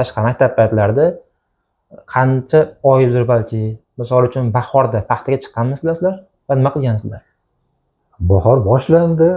Tashqari maktab paytlarida qancha oydir balki, misol uchun bahorda paxtaga chiqqanmisizlar sizlar va nima qilgansizlar? Bahor boshlandi.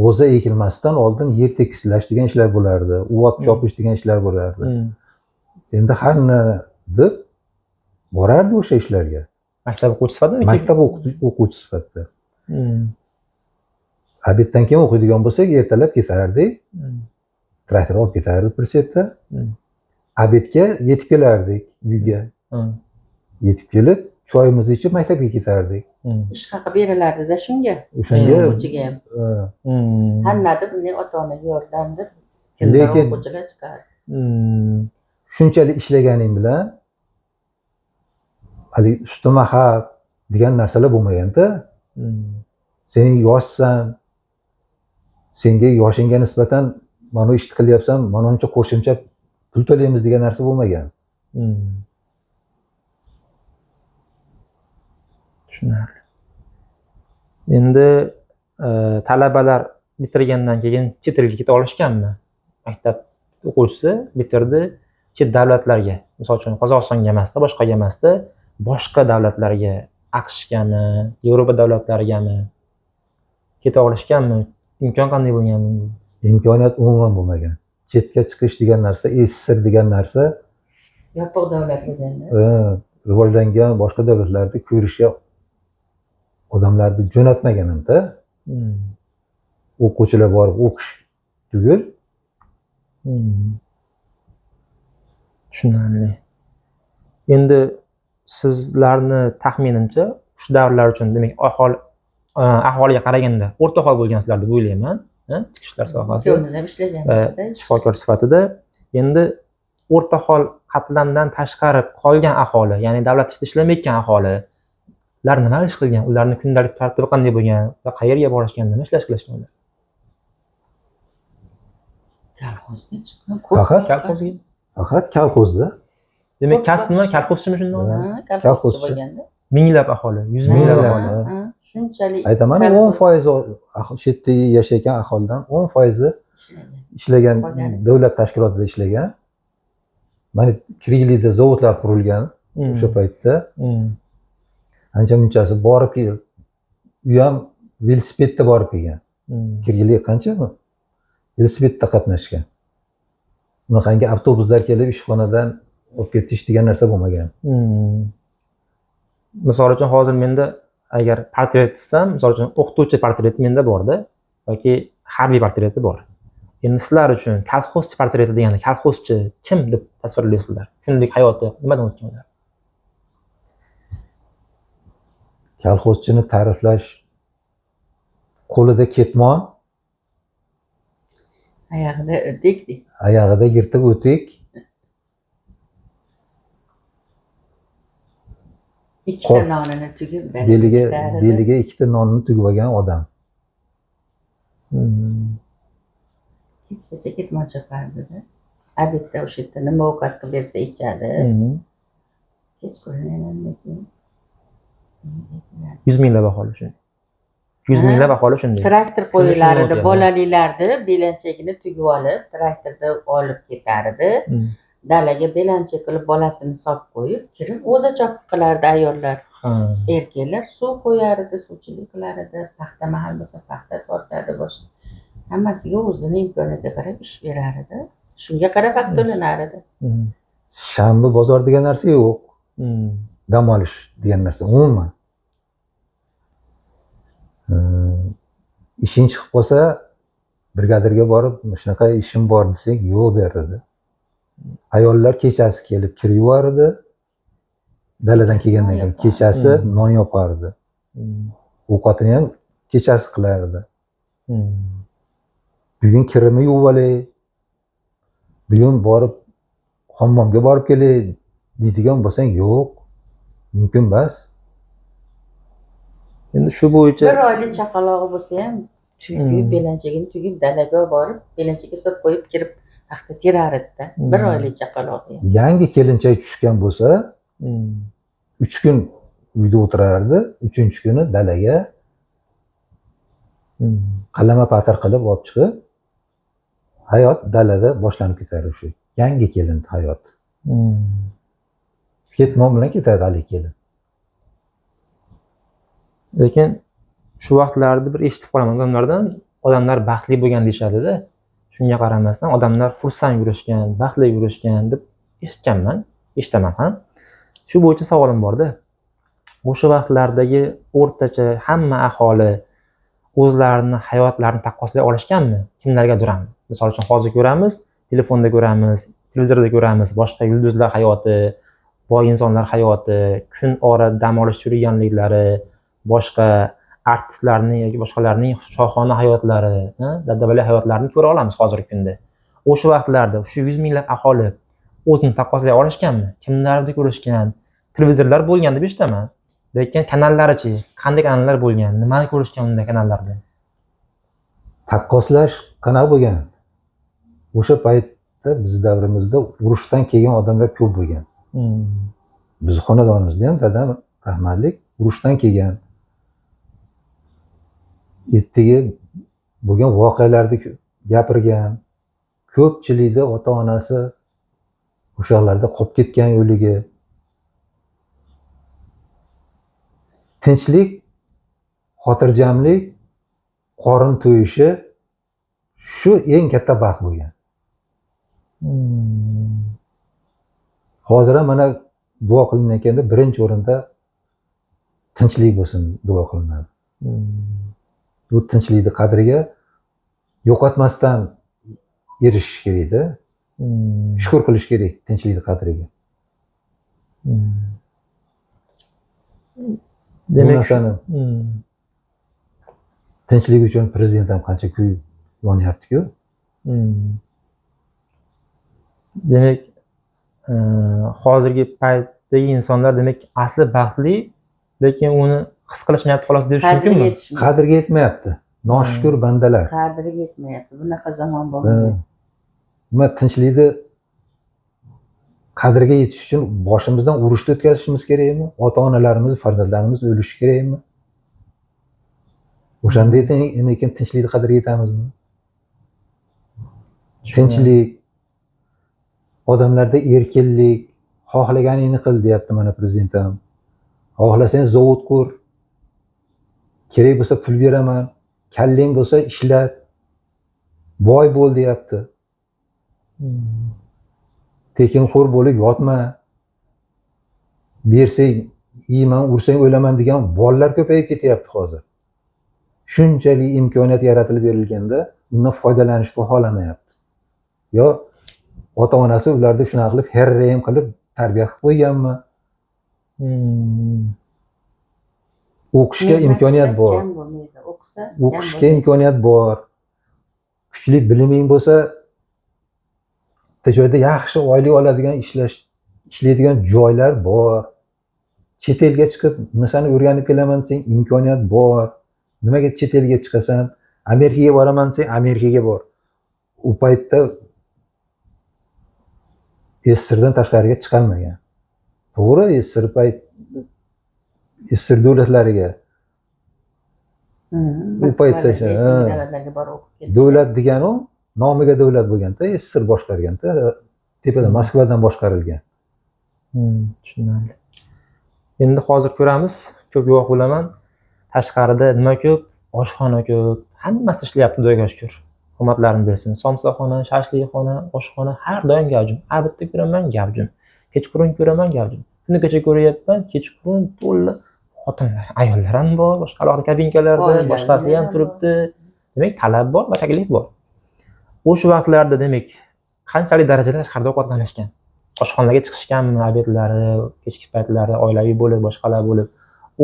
G'o'za ekilmasdan oldin yer tekislash degan ishlar bo'lardi, uvot chopish degan ishlar bo'lardi. Endi har deb borardi o'sha ishlarga. Maktab o'quvchisi sifatida? Maktab o'quvchisi sifatida. Обед dan keyin o'qiydigan bo'lsak, ertalab ketardik. Traktor olib ketardi pritsepda. Обед ga yetib kelardik uyga. Yetib kelib, choyimizni ichib maktabga ketardik. Ish haqi berilardida shunga. O'shanga O'quvchiga ham. Hamma deb bunday ota onaga yordam deb Lekin o'quvchilar chiqardi. Shunchalik ishlaganing bilan haligi ustama haq degan narsalar bo'lmaganda, sen yoshsan, senga yoshingga nisbatan mana bu ishni qilyapsan, mana uncha qo'shimcha pul to'laymiz degan narsa bo'lmagan. Tushunarli. Endi talabalar bitirgandan keyin chet elga keta olishganmi? Maktab o'quvchisi bitirdi, chet davlatlarga, misol uchun Qozog'istonga emasda, boshqaga emasda, boshqa davlatlarga, AQShgami, Yevropa davlatlarigami keta olishganmi? Imkon qanday bo'lgan bunga? Imkoniyat umuman bo'lmagan. Chetga chiqish degan narsa, SSSR degan narsa yopiq davlat bo'lganda. Rivojlangan boshqa davlatlarda ko'rishga odamlarni jo'natmagan hamda. O'quvchilar borib o'qish tugul. Tushunarli. Endi sizlarni taxminimcha shu davrlar uchun, demak, aholiga qaraganda o'rta hol bo'lgansizlar deb o'ylayman, ishlar sohasi. Ko'mida ham ishlaganmizda. Shifokor sifatida. Endi o'rta hol qatlamdan tashqari qolgan aholi, ya'ni davlat ishida ishlamayotgan aholilar nima ish qilgan? Ularning kundalik tartibi qanday bo'lgan va qayerga borishgan, nima ishlash qilishgan ular? Kolxozga chiqqan ko'p. Faqat kolxozga. Faqat kolxozda. Demak, kasb nima? Kolxozchimi shunda? Ha, Kolxozchi. kolxozchi bo'lganda. Minglab aholi, yuz minglab Minglab. aholi. Ha, shunchalik. Aytaman, 10% shu yerda yashayotgan aholidan 10% ishlagan. ishlagan, Qolgani. davlat tashkilotida ishlagan. Mana Kirgilida zavodlar qurilgan o'sha paytda. Ancha munchasi borib kelib, u ham velosipedda borib kelgan. Kirgili qancha? Velosipedda qatnashgan. Unaqangi avtobuslar kelib ishxonadan olib ketish degan narsa bo'lmagan. Misol uchun hozir menda agar portret desam, misol uchun o'qituvchi portreti menda borda yoki harbiy portreti bor. Endi sizlar uchun kolxozchi portreti degani kolxozchi kim deb tasvirlaysizlar? Kunlik hayoti nimadan o'tgan ular? Kolxozchini ta'riflash qo'lida ketmon, Oyog'ida o'tik. Oyog'ida yirtiq o'tik, Ikkita nonini tugib beliga beliga ikkita nonni tugib olgan odam. Kechgacha ketmon chopardida. Обед da o'sha yerda nima ovqat qilib bersa ichadi. Kechqurun yana keyin. 100 minglab aholi shunday. 100 minglab aholi shunday. Traktor qo'yilar edi, Shuni bolalilarni belanchagini tugib olib, traktorda olib ketar edi. Dalaga belancha qilib bolasini solib qo'yib, kirib o'zi chopib qilardi ayollar. Erkaklar suv qo'yar edi, suvchilik qilar edi, paxta mahal bo'lsa paxta tortardi boshqa. Hammasiga o'zini imkoniyatiga qarab ish berar edi. Shunga qarab haq to'lanar edi. Shanba bozor degan narsa yo'q. Dam olish degan narsa umuman. Ishing chiqib qolsa, brigadirga borib, shunaqa ishim bor desak, yo'q der edi. Ayollar kechasi kelib kir yuvar edi. Daladan kelgandan keyin kechasi non yopardi. Ovqatini ham kechasi qilardi. Bugun kirimni yuvib olay, bugun borib hammomga borib kelay deydigan bo'lsang, yo'q, mumkin emas. Endi shu bo'yicha bir oylik chaqalog'i bo'lsa ham tugib, belanchagini tugib dalaga borib, belanchaga solib qo'yib kirib paxta terar edi-da. Bir oylik chaqalog'i ham. Yangi kelinchak tushgan bo'lsa, 3 kun uyda o'tirardi, 3-kuni dalaga qalama patir qilib olib chiqib, hayot dalada boshlanib ketardi shu. Yangi kelin hayot. Ketmon bilan ketadi haligi kelin. Lekin shu vaqtlarda bir eshitib qolaman odamlardan, odamlar baxtli bo'lgan deyishadida. Shunga qaramasdan odamlar xursand yurishgan, baxtli yurishgan deb eshitganman, eshitaman ham. Shu bo'yicha savolim borda. O'sha vaqtlardagi o'rtacha hamma aholi o'zlarini hayotlarini taqqoslay olishganmi? Kimlargadir ham. Misol uchun hozir ko'ramiz, telefonda ko'ramiz, televizorda ko'ramiz, boshqa yulduzlar hayoti, boy insonlar hayoti, kun ora dam olish yurganliklari, boshqa artistlarning yoki boshqalarning shohona hayotlari, dabdabali hayotlarini ko'ra olamiz hozirgi kunda. O'sha vaqtlarda shu 100 minglab aholi o'zini taqqoslay olishganmi? Kimlarni ko'rishgan? Televizorlar bo'lgan deb eshitaman. Lekin kanallarichi, qanday kanallar bo'lgan? Nimani ko'rishgan unda kanallarda? Taqqoslash qanaqa bo'lgan? O'sha paytda biz davrimizda urushdan kelgan odamlar ko'p bo'lgan. Biz xonadonimizda ham dadam rahmatlik urushdan kelgan. Ertaga bo'lgan voqealarni gapirgan. Ko'pchilikda ota-onasi o'shalarda qolib ketgan yo'liga. Tinchlik, xotirjamlik, qorin to'yishi shu eng katta baxt bo'lgan. Hozir ham mana duo qilinayotganda birinchi o'rinda tinchlik bo'lsin duo qilinadi. Bu tinchlikni qadriga yo'qotmasdan erishish kerakda. Shukur qilish kerak tinchlikni qadriga. Demak, narsani tinchlik uchun prezident ham qancha kuyib yonyapti-ku. Demak, hozirgi paytdagi insonlar demak asli baxtli, lekin uni his qilishmayapti xolos deyish mumkinmi? Qadriga yetmayapti. Noshukur bandalar. Qadriga yetmayapti. Bunaqa zamon bo'lmagan. Nima tinchlikni qadriga yetish uchun boshimizdan urushni o'tkazishimiz kerakmi? Ota-onalarimiz, farzandlarimiz o'lishi kerakmi? O'shanda endi keyin tinchlikni qadriga yetamizmi? Tinchlik, odamlarda erkinlik, xohlaganingni qil deyapti mana prezident ham. Xohlasang zavod qur. Kerak bo'lsa pul beraman, kallang bo'lsa ishlat. Boy bo'l deyapti. Tekinxo'r bo'lib yotma. Bersang yeyman, ursang o'laman degan bolalar ko'payib ketyapti hozir. Shunchalik imkoniyat yaratilib berilganda undan foydalanishni xohlamayapti. Yo ota-onasi ularni shunaqa qilib herrayim qilib tarbiya qilib qo'yganmi? O'qishga imkoniyat bor. O'qishga imkoniyat bor. Kuchli biliming bo'lsa, bitta joyda yaxshi oylik oladigan, ishlaydigan joylar bor. Chet elga chiqib, narsani o'rganib kelaman desang, imkoniyat bor. Nimaga chet elga chiqasan? Amerikaga boraman desang, Amerikaga bor. U paytda SSSRdan tashqariga chiqarmagan. To'g'ri, SSSR payt SSSR davlatlariga u paytda davlat degani u nomiga davlat bo'lganda, SSSR boshqarganda, tepada Moskvadan boshqarilgan. Tushunarli. Endi hozir ko'ramiz, ko'p guvoh bo'laman. Tashqarida nima ko'p? Oshxona ko'p. Hammasi ishlayapti, Xudoga shukr. Hurmatlarini bersin. Somsaxona, shashlikxona, oshxona har doim gavjum. Abadda ko'raman gavjum. Kechqurun ko'raman gavjum. Kuni kecha ko'ryapman, kechqurun to'la xotinlar, ayollar ham bor, boshqa alohida kabinkalarda, boshqasi ham turibdi. Demak, talab bor va taklif bor. O'sha vaqtlarda demak, qanchalik darajada tashqarida ovqatlanishgan? Oshxonaga chiqishganmi obedlari, kechki paytlari, oilaviy bo'lib, boshqalar bo'lib,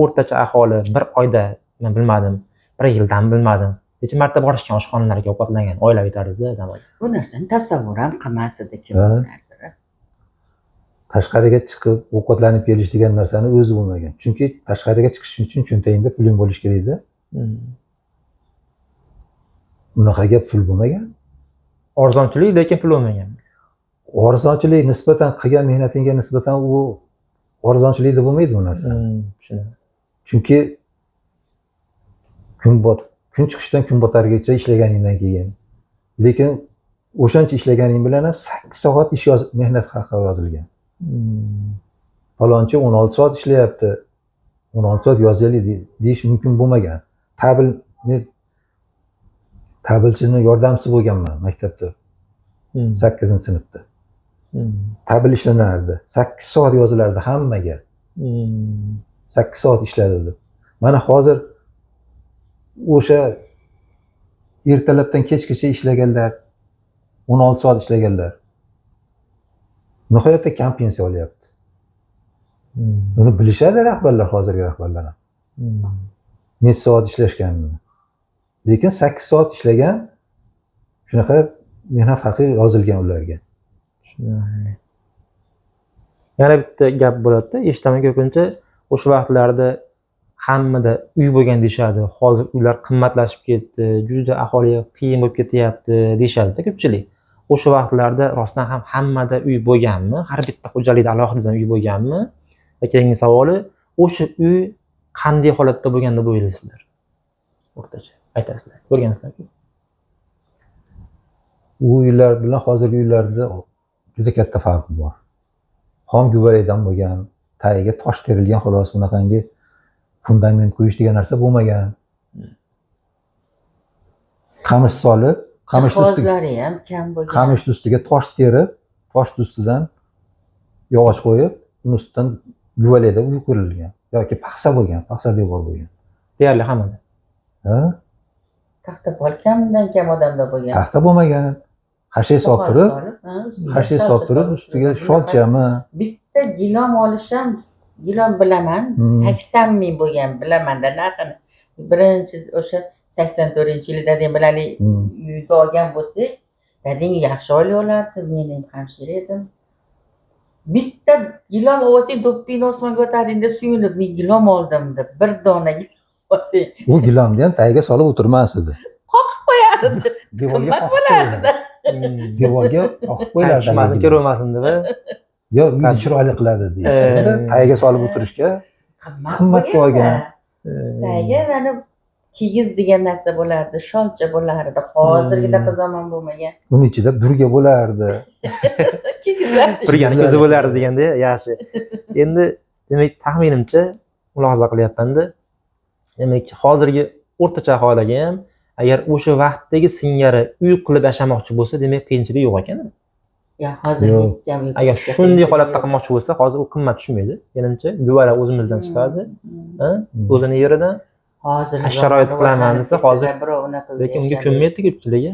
o'rtacha aholi bir oyda, men bilmadim, bir yildan bilmadim. Necha marta borishgan oshxonalarga ovqatlangan oilaviy tarzda dam olish. Bu narsani tasavvur ham qilmas edi kimlardir. Tashqariga chiqib ovqatlanib kelish degan narsani o'zi bo'lmagan. Chunki tashqariga chiqish uchun cho'ntagingda puling bo'lishi kerak edi. Unaqaga pul bo'lmagan. Arzonchilik, lekin pul bo'lmagan. Arzonchilik nisbatan qilgan mehnatingga nisbatan u arzonchilik deb bo'lmaydi bu narsa. Chunki kun chiqishdan kun botargacha ishlaganingdan keyin, lekin O'shancha ishlaganing bilan ham 8 soat ish mehnat haqi yozilgan. Falonchi 16 soat ishlayapti, 16 soat yozaylik deyish mumkin bo'lmagan. Tabil, men tabilchini yordamchisi bo'lganman maktabda, 8-sinfda. Tabil ishlanardi, 8 soat yozilardi hammaga. 8 soat ishladi deb. Mana hozir o'sha ertalabdan kechgacha ishlaganlar, 16 soat ishlaganlar nihoyatda kam pensiya olyapti. Buni bilishadi rahbarlar, hozirgi rahbarlar ham. Necha soat ishlashganini. Lekin 8 soat ishlagan, shunaqa mehnat haqi yozilgan ularga. Tushunarli. Yana bitta gap bo'ladida, eshitaman ko'pincha, o'sha vaqtlarda hammada uy bo'lgan deyishadi. Hozir uylar qimmatlashib ketdi, juda aholiga qiyin bo'lib ketyapti deyishadi ko'pchilik. O'sha vaqtlarda rostdan ham hammada uy bo'lganmi? Har bitta xo'jalikda alohidadan uy bo'lganmi? Va keyingi savoli, o'sha uy qanday holatda bo'lgan deb o'ylaysizlar? O'rtacha aytasizlar. Ko'rgansizlar-ku. U uylar bilan hozirgi uylarda juda katta farq bor. Xom guvalakdan bo'lgan, tagiga tosh terilgan xolos, bunaqangi fundament qo'yish degan narsa bo'lmagan. Qamish solib, qamishni ustiga Jihozlari ham kam bo'lgan. Qamishni ustiga tosh terib, toshni ustidan yog'och qo'yib, uni ustidan guvalakda uy qurilgan yoki paxsa bo'lgan, paxsa devor bo'lgan. Deyarli hammada. Ha? Taxta pol kamdan kam odamda bo'lgan. Taxta bo'lmagan. Xashak solib turib, Solib, ha, ustiga xashak sholcha solib turib, solib ustiga turib. sholchami, Bitta gilom olish ham, gilom bilaman, 80 ming bo'lgan, bilamanda narxini. Birinchi o'sha 84-yilda dadam bilan uyda olgan bo'lsak, dadang yaxshi oylik olardi, men ham hamshira edim. Bitta gilom olsang, do'ppingni osmonga otardingda suyunib, men gilom oldim deb, bir dona gilom olsang, U gilomni ham tagiga solib o'tirmas edi. Qoqib qo'yardi. Devorga Qimmat qoqib bo'lardi. qo'yardi. Devorga qoqib qo'yardi. Tushmasin, ko'rmasin deb. Yo, uyni chiroyli qiladi deyishadi. Tagiga solib o'tirishga Qimmat qimmat bo'lgan. bo'lgan. Tagiga mana kigiz degan narsa bo'lardi, sholcha bo'lardi. Hozirgidaqa zamon bo'lmagan. Uni ichida burga bo'lardi. Kigizlar. Turgani ko'zi bo'lardi deganda, yaxshi. Endi demak, taxminimcha mulohaza qilyapmanda. Demak, hozirgi o'rtacha aholiga ham agar o'sha vaqtdagi singari uy qilib yashamoqchi bo'lsa, demak qiyinchilik yo'q ekan. Ya hozir Yo'q. hech ham yo'q. Agar shunday holatda qilmoqchi bo'lsa, hozir u qimmat tushmaydi. Menimcha, guvala o'zimizdan chiqadi, ha? O'zini yeridan. Hozir Sharoit qilaman desa, hozir birov unaqa uyda lekin unga yashamaydi. ko'nmaydi ko'pchiligi.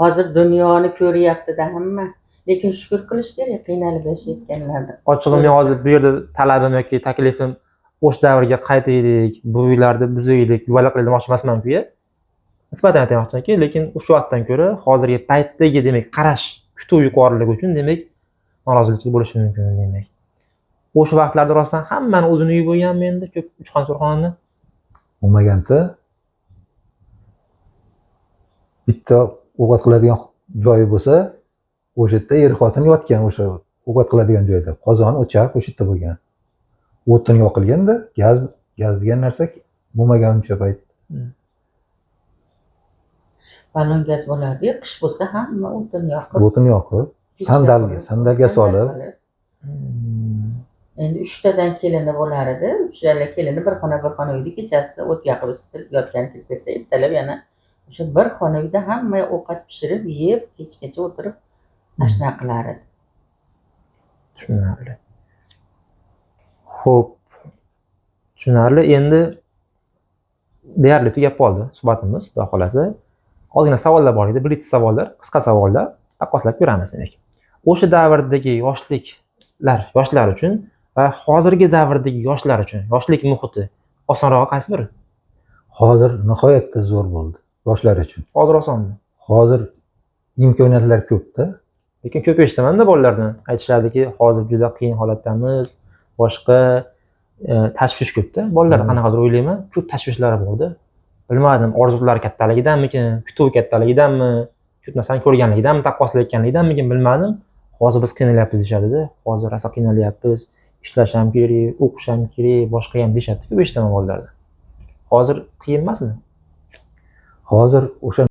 Hozir dunyoni ko'ryapti-da hamma. Lekin shukur qilish kerak qiynalib yashayotganlarni. Ochig'i, men hozir bu yerda talabim yoki taklifim o'sha davrga qaytaylik, bu uylarni buzaylik, guvala qilaylik demoqchi emasman-ku. Nisbatan aytmoqchimanki, lekin o'sha vaqtdan ko'ra hozirgi paytdagi demak qarash kutuv yuqoriligi uchun demak noroziliklar bo'lishi mumkin demak. O'sha vaqtlarda rostdan hammani o'zini uyi bo'lganmi endi ko'p uch xona, to'rt xonani? Bo'lmaganda bitta ovqat qiladigan joyi bo'lsa, o'sha yerda er xotin yotgan, o'sha ovqat qiladigan joyda. Qozon, o'choq o'sha yerda bo'lgan. O'tin yoqilganda, gaz degan narsa bo'lmagan o'sha payt. Ballon gaz bo'lardi. Qish bo'lsa hamma o'tin yoqib, O'tin yoqib, pechka sandalga, qurib, sandalga sandal solib, qilib. Endi uchtadan kelini bo'lar edi. Uchala kelini bir xona, bir xona uyda kechasi o't yoqib isitib yotgan, kirib ketsa, ertalab yana o'sha bir xona uyda hamma ovqat pishirib yeb, kechgacha o'tirib ana shunaqa qilar edi. Tushunarli. Xo'p. Tushunarli. Endi deyarli tugab qoldi suhbatimiz, xudo xohlasa. Ozgina savollar bor edi, blitz savollar, qisqa savollar, taqqoslab ko'ramiz demak. O'sha davrdagi yoshliklar, yoshlar uchun va hozirgi davrdagi yoshlar uchun yoshlik muhiti osonrog'i qaysi biri? Hozir nihoyatda zo'r bo'ldi yoshlar uchun. Hozir osonmi? Hozir imkoniyatlar ko'pda. Lekin ko'p eshitaman-da bolalardan. Aytishadiki, hozir juda qiyin holatdamiz, boshqa tashvish ko'pda. Bolalar qanaqadir o'ylayman, ko'p tashvishlari borda. Bilmadim, orzulari kattaligidanmikin, kutuv kattaligidanmi, ko'p narsani ko'rganligidanmi, taqqoslayotganligidanmikin bilmadim. Hozir biz qiynalyapmiz deyishadida. Hozir rosa qiynalyapmiz, ishlash ham kerak, o'qish ham kerak, boshqa ham deyishadi. Ko'p eshitaman bolalardan. Hozir qiyin emasmi? Hozir o'sha